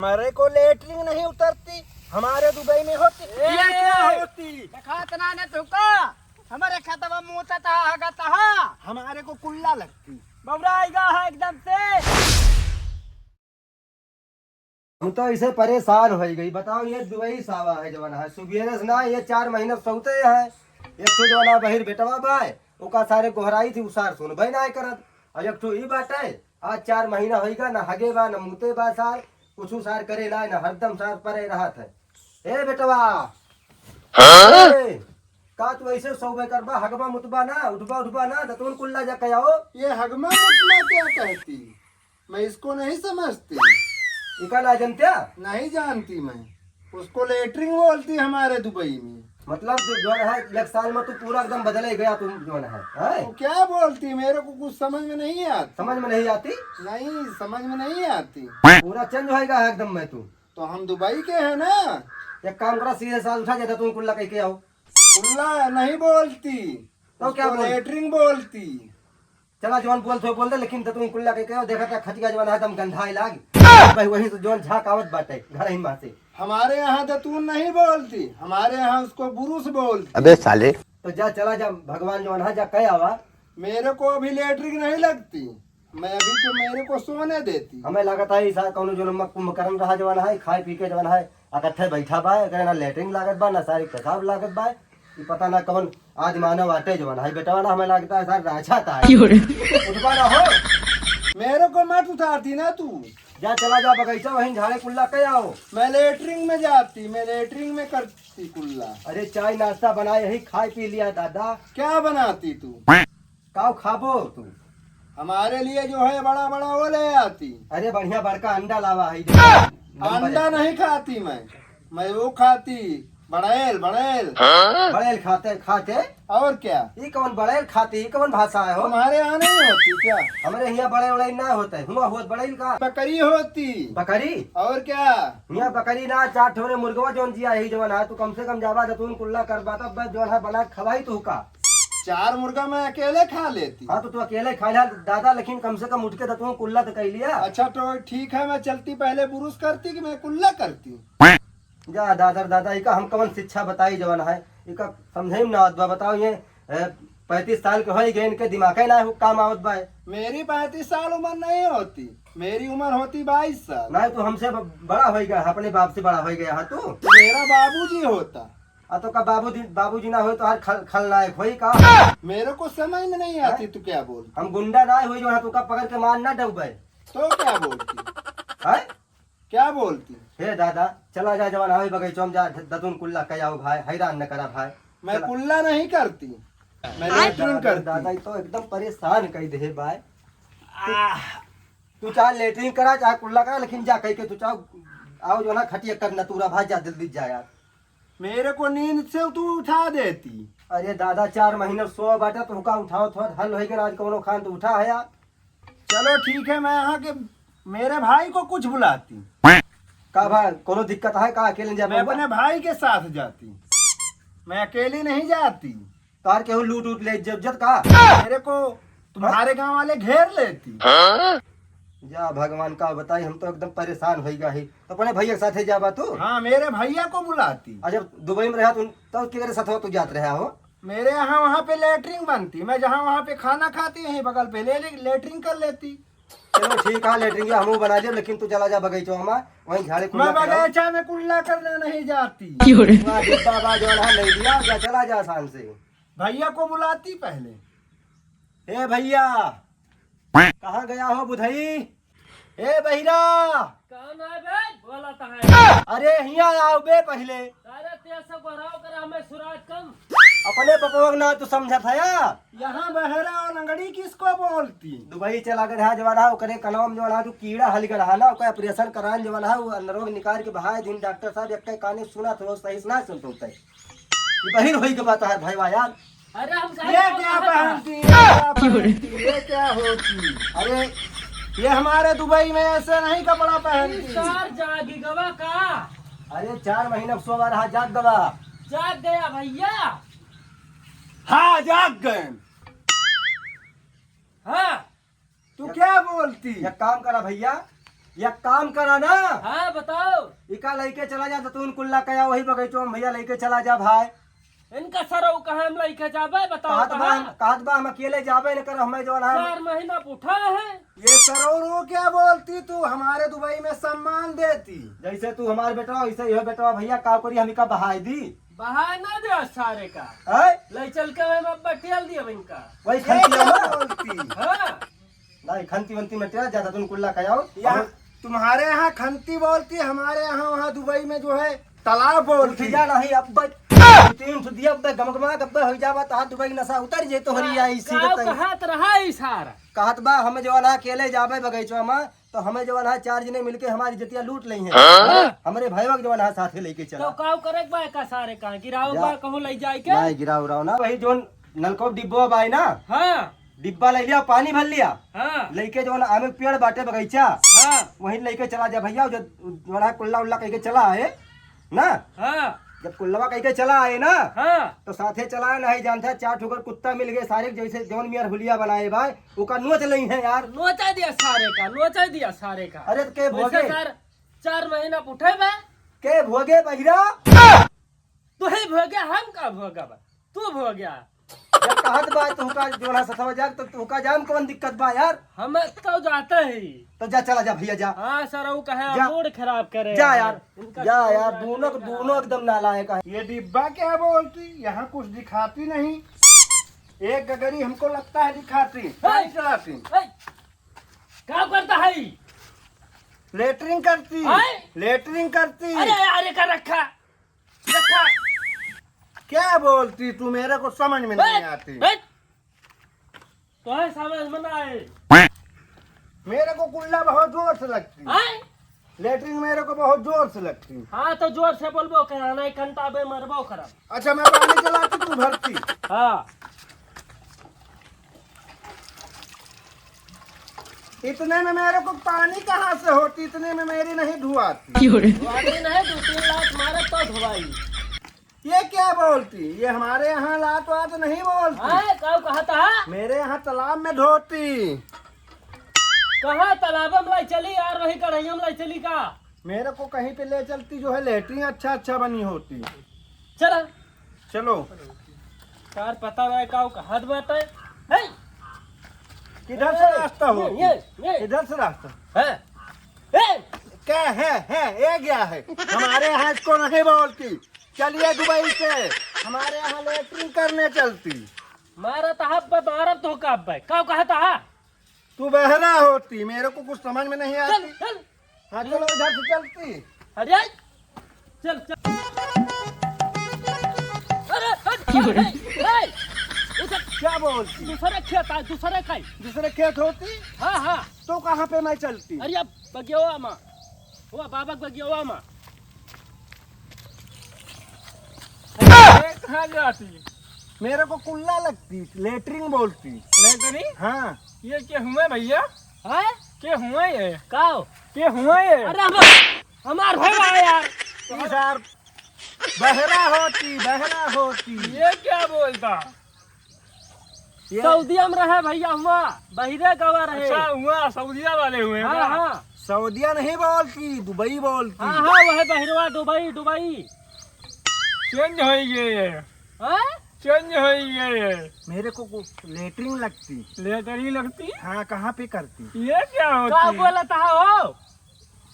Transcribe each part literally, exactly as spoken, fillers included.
हमारे को लेटरिन नहीं उतरती, हमारे दुबई में होती। ये क्या होती? दिखात ना ने तुका, हमारे खतवा मूतत हा, हगत हा। हमारे को कुल्ला लगती। बौराइगा है एकदम से। हम तो ऐसे परेशान होइ गई। बताओ, ये दुबई सावा है जवन है, सुबेरे से ना, ये चार महीना सौते है। एक ठो जवन है बहिर बेटवा बाय, ओका सारे गोहराई थी, उ सार सुनबे ना करत। और एक ठो ई बाटे, आज चार महीना होइगा, ना हगे बा, ना मूते बा सार, कुछ सार करे ना, ना हरदम सार परे रहत है। ए बेटवा, हाँ? ए, का तू ऐसे सौबे करबा, हगबा मुतबा ना, उठबा उठबा ना, दतुन कुल्ला जा के आओ। ये हगमा मुतना क्या कहती? मैं इसको नहीं समझती। इका ना जानत्या? नहीं जानती मैं। उसको लेटरिन बोलती हमारे दुबई में। मतलब, जो, जो है, एक साल में तू पूरा एकदम बदले गया, तुम जो है, हैं? वो क्या बोलती, मेरे को कुछ समझ में नहीं आती। समझ में नहीं आती? नहीं, समझ में नहीं आती। पूरा चेंज होएगा एकदम मैं तू। तो हम दुबई के हैं ना। एक काम करा, सीधे साथ उठा जाता, तुम कुल्ला कह के आओ। कुल्ला नहीं बोलती, तो क्या उसको बोल? लेटरिन बोलती। चला, जवन बोलत हो बोल दे, लेकिन दतुन कुल्ला के कहो, देखा था खटिया जवन है, एकदम गंधाए लाग। भाई, वहीं से जवन झांक आवत बाटे, घर ही में से। हमारे यहाँ दतुन नहीं बोलती, हमारे यहाँ उसको बुरुस बोलती। अबे साले। तो जा, चला जा, भगवान जवन है, जा कह आवा। मेरे को अभी लेटरिन नहीं लगती, मैं अभी तो मेरे को सोने देती। हमें लागत है, ऐसा कौनो जन्म में कुंभकर्ण रहा जवन है, खाए पी के जवन है, इकट्ठे बैठा बा, एकरे ना लेटरिन लागत बा, ना सारी पेशाब लागत बा। ई पता ना कौन आदि मानव आटे जवन है, बेटवा ना हमें लागता है सार राछा था। क्यों रे? उठबा ना हो। मेरे को मत उठाती ना तू। जा, चला जा बगीचा, वहीं झाड़े कुल्ला के आओ। मैं लेटरिन में जाती, मैं लेटरिन में करती कुल्ला। अरे, चाय नाश्ता बनाए, यही खाए पी लिया दादा। क्या बनाती तू? काव खाबो तू? हमारे लिए जो है बड़ा बड़ा वो ले आती। अरे, बढ़िया बड़का अंडा लावा है। अंडा नहीं खाती मैं, मैं वो खाती बड़ेल, बड़ेल। बड़ेल खाते, खाते? और क्या? ई कौन बड़ेल खाती? ई कौन भाषा है हो? तुम्हारे यहाँ नहीं होती क्या? हमरे हियाँ बड़ेल वड़ेल ना होते। हुआँ होत बड़ेल का? बकरी होती। बकरी? और क्या? हियाँ बकरी ना, चार ठोरे मुर्गवा जौन जिया ही जवन है, तू कम से कम जाबा दतुन कुल्ला करबा, तब बस जौन है बना के खवाई तू का। चार मुर्गा मैं अकेले खा लेती। हाँ, तो तू अकेले खा लिया दादा, लेकिन कम से कम उठ के दतुन कुल्ला तो कह लिया। अच्छा, तो ठीक है, मैं चलती, पहले बुरुस करती कि मैं कुल्ला करती? जा दादा रे दादा, इका हम कवन शिक्षा बताई जवन है, इका समझे में ना आवत बा। बताओ ये, ए, पैंतीस साल के होई गए, इनके दिमागे ना हो, काम आवत बा। मेरी पैंतीस साल उम्र नहीं होती, मेरी उम्र होती बाईस साल। नहीं, तू हमसे ब-, बड़ा होई गया, अपने बाप से बड़ा होई गया है तू। मेरा बाबूजी होता। आ तो का बाबूजी, बाबूजी ना होई तो हर खल-, खलनायक होई का? मेरे को समझ में नहीं आती, हैं? तू क्या बोल? हम गुंडा ना होई जो है, तू का पकड़ के मार ना डूबे। तो क्या बोलती? हैं? क्या बोलती? हे दादा, चला जा जवन है बगीचो में जा, द-, दतुन कुल्ला कह आओ भाई, हैरान न करा भाई। मैं चला। कुल्ला नहीं करती, मैं आय। लेटरिन दादा, करती। दादा, ई तो एकदम परेशान कई दे भाई। तू, आह। तू चाहे लेटरिन करा, चाहे कुल्ला करा, लेकिन जा कह के तू चाहो, आओ जो ना खटिया कर ना तूरा भाई, जा जल्दी जा यार। मेरे को नींद से तू उठा देती। अरे दादा, चार महीना सो बाटा, तुहका उठाओ थोड़ा हल होई के आज कौनो खान तो उठा है यार। चलो ठीक है, मैं यहाँ के मेरे भाई को कुछ बुलाती। का भाई, कोनो दिक्कत है का? अकेले जा मैं बउआ? अपने भाई के साथ जाती, मैं अकेली नहीं जाती। तार केहू लूट उट ले जब जब का? मेरे को तुम्हारे गांव वाले घेर लेती। जा भगवान का बताई, हम तो एकदम परेशान होई गया ही। तो अपने भैया के साथे जाबा तू? हाँ, मेरे भैया को बुलाती। अच्छा, दुबई में रहा तू, तब केकरे साथ तू जात रहा हो? मेरे यहाँ वहाँ पे लेटरिन बनती, मैं जहाँ वहाँ पे खाना खाती, यहीं बगल पे ले, ले, लेटरिन कर लेती। चलो ठीक है, लेटरिन के हमहू बना लियो, लेकिन तू चला जा बगीचवा में, वहीं झाड़े मैं कुल्ला कराओ। बगीचा में कुल्ला करने नहीं जाती। क्यों रे? वहाँ डिब्बा बा जौन है, ले लिया, जा चला जा शान से। भैया को बुलाती पहले। ए भैया, कहाँ गया हो बुधई? ए बहिरा। कौन है बे? बोलत है। अरे हियाँ आओ बे पहिले। अरे तेज से गोहराव करा, हमें सुराज कम। अपने बपवा के ना तू समझत है या? यहाँ बहरा और लंगड़ी किसको बोलती? दुबई चला गए रहा जवान है, ओकरे कनवा में जवान है, तू कीड़ा हल गए रहा ना, ओकर ऑपरेशन करान जवान है, वो अंदरों के निकाल के बहाए दिन डॉक्टर साहब एक काने सुना तो सही से ना सुन पाते। ये बहिर होई के बात है भाई वाह यार। अरे हम ये क्या पहनती है? ये क्या पहनती है? ये क्या होती? अरे, ये हमारे दुबई में ऐसे नहीं कपड़ा पहनती। सार जागी गवा का? अरे, चार महीना सोवा रहा, जाग गवा। जाग गया भैया। हाँ, जाग गए। हाँ। तू क्या बोलती? एक काम करा भैया, एक काम करा ना। हाँ, बताओ। इका लइके चला जा, जतून कुल्ला कया वही बगीचो में भइया लइके चला जा भाई। इनका सरऊ कहाँ हम लइके जाबे, बताओ कहत बा कहाँ? हम, कहत बा हम अकेले जाबे न कर, हमें जवन है। चार महीना पुठा है। ये सरऊ रो क्या बोलती तू, हमारे दुबई में सम्मान देती। जैसे तू हमारे बेटवा, वैसे यह बेटवा भइया, का करी हम इका बहाई दी। बहाई ना दे सारे का। हैं? ले चल के वही में बटियाल दिया इनका। वही ये खंतिया क्या में? बोलती? हाँ। नहीं, खंती वंती में टेरा ज्यादा तुम कुल्ला कयाओ। यहाँ और तुम्हारे यहाँ खंती बोलती, हमारे यहाँ वहाँ दुबई में जो है तालाब उठ बोलती। जा नहीं, अब तीन ठो दिया, अब गमगमा, अब हो जावा, तो हाथ दुबई नशा उतर जे तोहरी आई सी काऊ बताई। कहत रहा ई सारा? कहत बा, हम जवन है अकेले जाबे बगीचवा में, तो हमें जवन है चार जने मिलके हमारी इज्जतिया लूट लई हैं। हाँ? हमरे भइया के जवन है साथे लेके तो चला। काऊ करे के बा का सारे का? गिराओ जा। बा कहूँ ले जाए के? नहीं, गिराओ, उराओ ना। वही जवन नलकोप डिब्बा बा ना? हाँ। डिब्बा ले लिया, पानी भर लिया। हाँ। लइके जवन आमे के पेड़ बाटे बगीचा, हाँ। वहीं लइके चला जा भइया, जो, जवन है कुल्ला उल्ला कइके चला आए ना? हाँ। जब कुल्लवा कइके चला आए ना? हाँ। तो साथे चला आए, नहीं जानता, चार ठोकर कुत्ता मिल गए, सारे जैसे जवन मियाँ हुलिया बनाए बा, ओका नोच लई है यार। नोचा दिया सारे का, नोचा दिया सारे का। अरे तो के वैसे भोगे? सर, चार महीना पुठे बा। के भोगे बहिरा? तू ही भोगे, हम का भोगा बा? तू भोग्या। जब कहत बा तुहका जोना सतवा जाग, तो तुहका जाम कौन दिक्कत बा यार? हम तो जाते ही। तो जा, चला जा भइया, जा। हाँ सर, वो कहे जा। मूड खराब करे जा हैं। यार, इनका जा समझ यार, में दोनों, नहीं आ रहा। दोनों एकदम नालायक है। ये डिब्बा क्या बोलती? यहाँ कुछ दिखाती नहीं। एक गगरी हमको लगता है दिखाती, ए! पानी चलाती। ए! क्या करता है? लेटरिन करती, हैं? लेटरिन करती। अरे यार, ये का रखा? रखा। क्या बोलती तू? मेरे को समझ में नहीं ए! आती। ए! तो है समझ में ना आए। मेरे को कुल्ला बहुत जोर से लगती। हैं? लेटरिन मेरे को बहुत जोर से लगती। हाँ, तो जोर से बोलबो करा, नहीं कंटाबे मरबो करब। अच्छा, मैं पानी चलाती, तू भरती। हाँ। इतने में मेरे को पानी कहाँ से होती, इतने में मेरी नहीं धुआती। क्यों रे? धुआती नहीं, दो तीन लात मारे तो धुआई। ये क्या बोलती? ये हमारे यहाँ लात वात नहीं बोलती। हाँ, काऊ कहत हा? मेरे यहाँ तालाब में धोती। कहाँ तालाब में लाई चली यार, वही कढ़ैया में लाई चली का? मेरे को कहीं पे ले चलती, जो है लेटरिन अच्छा अच्छा बनी होती। चला। चलो। यार पता नहीं काऊ कहत बाटे। हे! किधर से ये, रास्ता ये, होती? ये, ये। किधर से रास्ता? है। ए! क्या है? है, ये क्या है? हमारे यहाँ इसको नहीं बोलती। चलिए दुबई से, हमारे यहाँ लेटरिन करने चलती। मारा तो हब्बे, मारा तो का हब्बे। काऊ कहत हा? तू बहरा होती, मेरे को कुछ समझ में नहीं चल, आती। चल। हाँ, चलो, इधर से चलती। अरे, चल, चल। अरे, हट, हट, हट, हट। उधर क्या बोलती? दूसरे खेत आ, दूसरे का ही। दूसरे खेत होती? हाँ, हाँ। तो कहाँ पे मैं चलती? अरे, अब बगियावा मा। हुआ बाबा के बगियावा मा। अरे, कहाँ जाती? मेरे को कुल्ला लगती, लेटरिन बोलती। लेटरिन? हाँ। ये के हुए भइया? हाँ? के हुए ये? काऊ? के हुए ये? अरे हम, हमार भाई बा यार। ई सार बहरा होती, बहरा होती। ये क्या बोलता? ये सऊदिया में रहे भइया, हुआ बहिरे गवा रहे। अच्छा, हुआ सऊदिया वाले हुए हाँ, का? हाँ। सऊदिया नहीं बोलती, दुबई बोलती। हाँ, हाँ, वह बहिरवा, दुबई, दुबई। चेंज होई गए। हाँ? चेंज होई गए। मेरे को, को लेटरिन लगती। लेटरिन लगती? हाँ, कहाँ पे करती? ये क्या होती? का बोलत हा हो?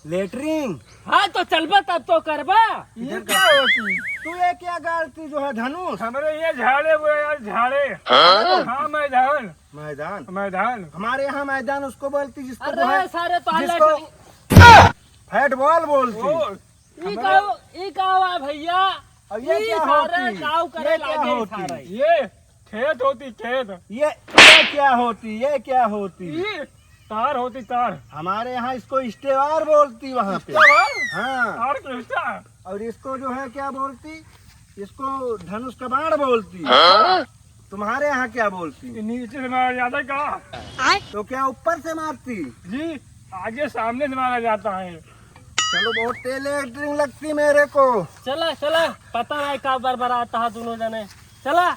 लेटरिन। हाँ, तो चलबा तब तो करबा। ये इधर क्या कर। होती? तू ये क्या गालती जो है धनुष? हमरे ये झाड़े बोले यार, झाड़े। हाँ? हाँ, मैदान। मैदान? मैदान। हमारे यहाँ मैदान उसको बोलती जिसको अरे, जो है, सारे तो जिसको लेटरिन। फुटबॉल बोलती। ओ, ई हमरे काऊ, ई काऊ आ भइया? अब ये ई क्या सारे होती? काऊ करे ये क्या लागे होती? सारे। ये खेत होती, खेत। ये, ये क्या होती? ये क्या होती? ई तार होती, तार। हमारे यहाँ इसको स्टेवार बोलती वहाँ पे। स्टेवार? हाँ। तार के हिस्सा। और इसको जो है क्या बोलती? इसको धनुष का बाण बोलती। हाँ? तुम्हारे यहाँ क्या बोलती? ये नीचे से मारा जाता है का? तो क्या ऊपर से मारती? जी, आगे सामने से मारा जाता है। चलो, बहुत तेज लेटरिन लगती मेरे को। चला, चला, पता नहीं का बरबरात हा दोनों जने। चला।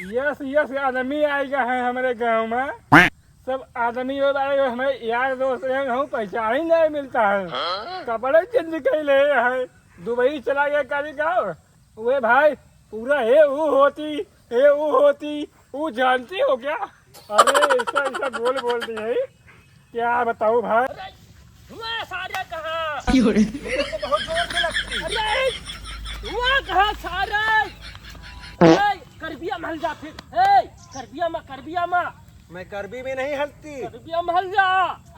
यस, यस, आदमी आइगा है हमरे गाँव में। सब आदमी हो भाई, हमें यार दोस्त हैं, हम पहचान ही नहीं मिलता है। कपड़े चेंज कर ले हैं, दुबई चला गया कभी गाँव। वे भाई, पूरा हे ऊ होती, हे ऊ होती, ऊ जानती हो क्या? अरे, ऐसा, ऐसा बोल, बोल दी है, क्या बताऊँ भाई। अरे, हुआ सारे कहाँ? क्यों रे? मेरे को बहुत जोर से लगती। अरे, हुआ कहाँ सारे? ए, करबिया महल जा फिर। ए, करबिया मा, करबिया मा। मैं करबी में नहीं हलती। करबिया महल जा।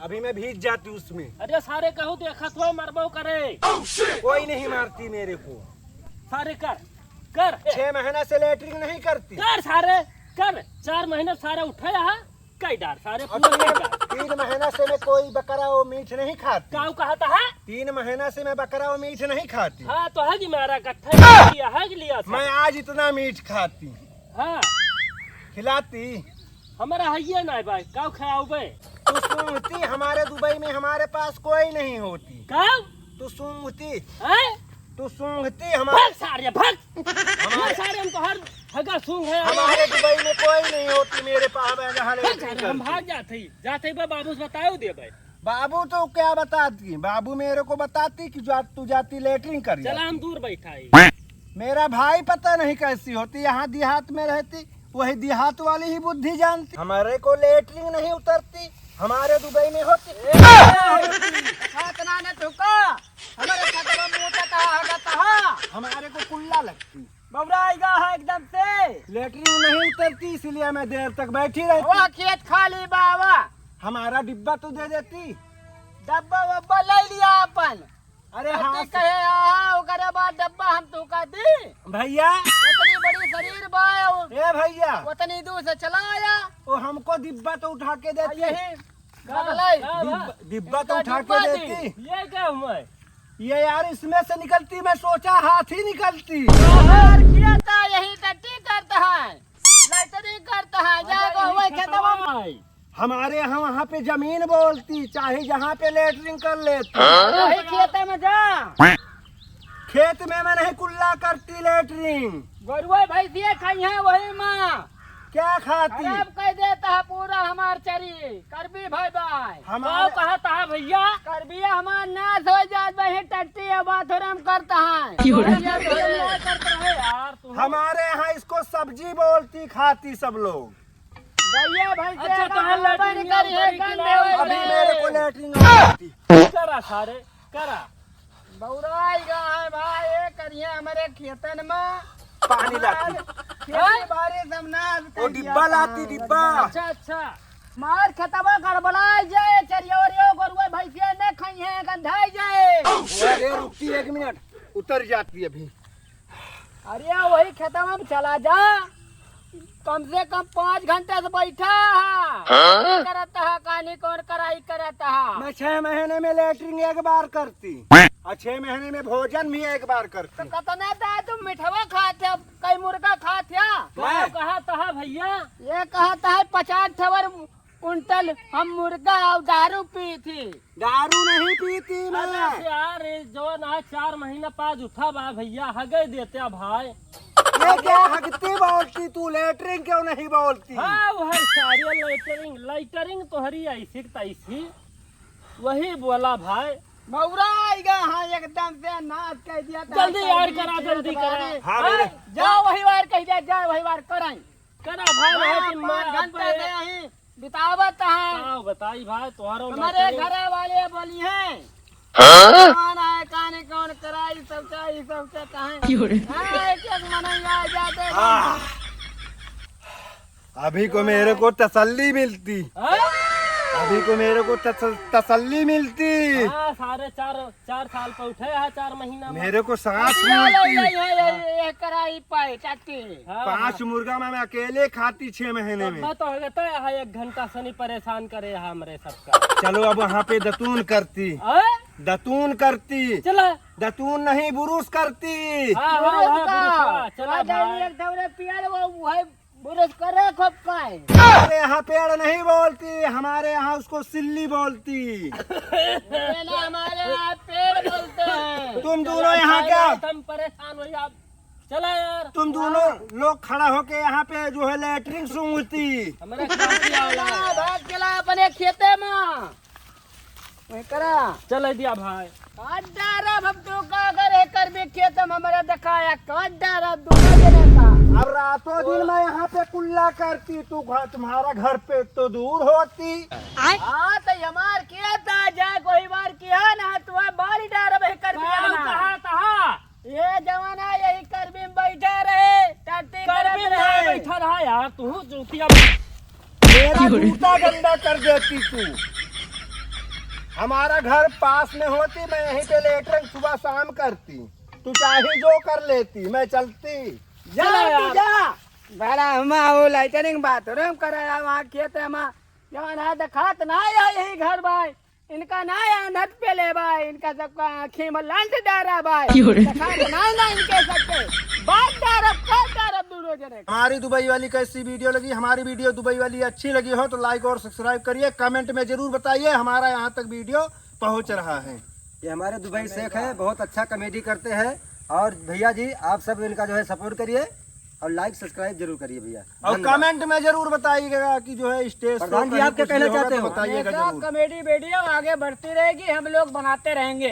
अभी मैं भीज जाती उसमें। अरे सारे कहूँ देखत हो, मरबो करे। कोई नहीं मारती मेरे को। सारे कर, कर। छह महीना से लेटरिन नहीं करती। कर सारे, कर। चार महीना सारे उठे यहाँ, कई डार सारे अब पूरा तीन, कई डार। तीन महीना से मैं कोई बकरा वो मीट नहीं खाती। काऊ कहा था? तीन महीना से मैं बकरा वो मीट नहीं खाती। हाँ, तो हज मारा कट्ठा लिया, हज लिया था। मैं आज इतना मीट खाती। हाँ। खिलाती। हमारा हइये ना भाई, काऊ खाओ बे? तू सूंघती, हमारे दुबई में हमारे पास कोई नहीं होती। काऊ? तू सूंघती। हैं? तू सूंघती हमारे भाग सारे, भाग। हमारे भाग सारे, हम तो हर हगा सूंघ है। हमारे दुबई में कोई नहीं होती मेरे पास, मैं जहाँ भाग लेटरिन सारे, हम करती। भाग जाते ही, जाते ही बा-, बाबू से बताओ दे भाई। बाबू तो क्या बताती, बाबू मेरे को बताती कि जा, तू जाती लेटरिन कर चला, जाती। हम दूर बैठा है। मेरा भाई पता नहीं कैसी होती, यहाँ देहात में रहती, वही देहात वाली ही बुद्धि जानती। हमारे को लेटरिन नहीं उतरती, हमारे दुबई में होती। ए, इतना न थूका, हमारे खतवा मोटा तहा, हगा तहा। हमारे को कुल्ला लगती। बबुराई गा है एकदम से। लेटरिन नहीं उतरती, इसीलिए मैं देर तक बैठी रहती। वह खेत खाली बावा। हमारा डिब्बा तो दे देती। डब्बा वब्बा ले लिया अपन। अरे हाँ, कहे, "आहा, ओकरे बाद डब्बा हम तोका दी।" भैया। इतनी बड़ी शरीर बा, ए भैया। उतनी दूर से चला आया। वो हमको डिब्बा तो उठा के देती। यही बगलाई। हाँ, हाँ। डिब्बा, डिब्बा तो इनका उठा के डिब्बा दी। देती। ये क्या हुआ है? ये यार, इसमें से निकलती, मैं सोचा हाथ ही निकलती। यार, किया था, यही टट्टी करता है, लेटरिन करता है, जा अरे, बहुआ ये खेतवा में। खतवा है। हमारे यहाँ वहाँ पे जमीन बोलती, चाहे जहाँ पे लेटरिन कर लेती। वही खेते में जा। खेत में मैं नहीं कुल्ला करती लेटरिन। गोरुआ भैंसिया खाई हैं वही माँ। क्या खाती? खराब कर देता है पूरा हमार चरी। करबी भाई भाई। हमारे तो कहा था भैया? करबिया हमार नाश हो जात, वही टट्टी है, बाथरूम करता है। क्यों रे? भैया, भैया, क्या करता है यार तू? हमारे यहाँ इसको सब्जी बोलती, खाती सब लोग। गैया भैंसे अच्छा, का कहाँ गोबर लेटरिन करी है, करी कि गंदे ना? हो अभी गए। मेरे को लेटरिन आती। करा सारे, करा। बौराई गा है भाई, ये करिए हमारे खेतन में। पानी लाती। खेती बाड़ी सब नाश कर वो दिया डिब्बा था। लाती, डिब्बा। अच्छा, अच्छा। मार खेतवा गड़बड़ाई जाए, चरियो ओरियो गोरुआ भैंसिया न खाई है, गंधाई जाए। अरे रुकती एक मिनट, उतर जाती अभी। अरे वही खेतवा में चला जा, कम से कम पाँच घंटे से बैठा है। हाँ? करत है, कहानी कौन कराई करत है। मैं छह महीने में लेटरिन एक बार करती, और छह महीने में भोजन भी एक बार तो करती। कितना था तुम मिठवा खात थे, कई मुर्गा खात थे? मैं? क्या कहा था भैया? ये कहा था पचास ठवर कुंटल हम मुर्गा और दारू पी थी। दारू नहीं पीती मैं। अरे यार, ये जौन आज चार महीना पाँच उठा बा भैया, हगई देते भाई। ये क्या हगती बोलती तू, लेटरिन क्यों नहीं बोलती? हाँ, वही सारी लेटरिन, लेटरिन तोहरी ऐसी की तैसी, वही बोला भाई। बौराई गा, हाँ, एकदम से नाश कर दिया था। जल्दी यार करा, जल्दी करा। हाँ, हाँ, मेरे जा वही वार कह दिया, जा वही वार कराई। करा भाई, हाँ, है कि पाँच माँ घंटा बाप से यहीं बितावत है। का बताई भाई, तोहरो हमारे लेटरिन। घरे वाले बोली हैं। हाँ? कौन है, काने कौन कराई, सब चाहिए, सब चाहता है। क्यों रे? हाँ, एक एक मनई आ जाते हैं। हाँ। अभी को मेरे को तसल्ली मिलती। हाँ? अभी को मेरे को तस-, तसल्ली मिलती। हाँ, साढ़े चार चार साल पे उठे है, चार महीना में। मेरे को सांस ये, ये, मिलती। ये, ये, ये, ये कराई पाए, चाची। हाँ, पांच हाँ। मुर्गा मैं, मैं अकेले खाती छह महीने में। तब तो हगता है, एक घंटा सनी परेशान करे है हमरे सबका। चलो अब वहाँ पे दतून करती। हाँ? दतून करती। चला। दतून नहीं, बुरुस करती। हाँ, हाँ, बुरुस हाँ, का। बुरुस, हाँ, चला आ जाइए, भाई। एक दौरे पियाल वो, वो है बुरुस करे खूब का है? हमारे यहाँ पेड़ नहीं बोलती, हमारे यहाँ उसको सिल्ली बोलती। ये ना, हमारे यहाँ पेड़ बोलते हैं। तुम दोनों यहाँ क्या? हम परेशान हो जाओ। चला यार। तुम दोनों लोग खड़ा होके यहाँ पे जो है लेटरिन सूंघती। हमारा काम किया वाला है। भाग चला अपने खेते में। वही करा। चल दिया भाई। काट डारब हम तो का अगर एकर भी खेत में हमारा दिखाया, काट डारब दोनों जने का। अब रातों दिन मैं यहाँ पे कुल्ला करती, तू घर, तुम्हारा घर पे तो दूर होती। हाँ, तो हमार खेत आ जाए, कोई बार किया ना, तो बारी डारब एकर भी कहाँ ना। कहाँ, कहाँ? ये जवाना यही करबी में बैठा रहे, टट्टी करबी करत में रहे। बैठा रहा यार, तू जूतिया। मेरा जूता गंदा कर देती तू। हमारा घर पास में होती, मैं यहीं पे लेटरिन सुबह शाम करती। तू चाहे जो कर लेती, मैं चलती। जा चला तू यार। जा। बड़ा हमा हो लेटरिन बाथरूम कराया वहाँ खेत हमा। जवाना दिखात ना आया यही घर भाई। इनका ना आनत पे ले भाई, इनका सबका आँखी में लंठ डारा भाई। क्यों रे? दिखात ना ना इनके सबके। बात डारब, कर डारब दोनों जने। हमारी दुबई वाली कैसी वीडियो लगी? हमारी वीडियो दुबई वाली अच्छी लगी हो तो लाइक और सब्सक्राइब करिए, कमेंट में जरूर बताइए हमारा यहाँ तक वीडियो पहुँच रहा है। ये हमारे दुबई शेख है, बहुत अच्छा कॉमेडी करते हैं। और भैया जी, आप सब इनका जो है सपोर्ट करिए और लाइक सब्सक्राइब जरूर करिए भैया। और धन्यवाद। कमेंट में जरूर बताइएगा कि जो है स्टेज शो प्रधान जी, कहीं आप क्या कुछ कहना भी होगा चाहते तो हो? बताइएगा हमेशा जरूर। कॉमेडी वीडियो आगे बढ़ती रहेगी, हम लोग बनाते रहेंगे।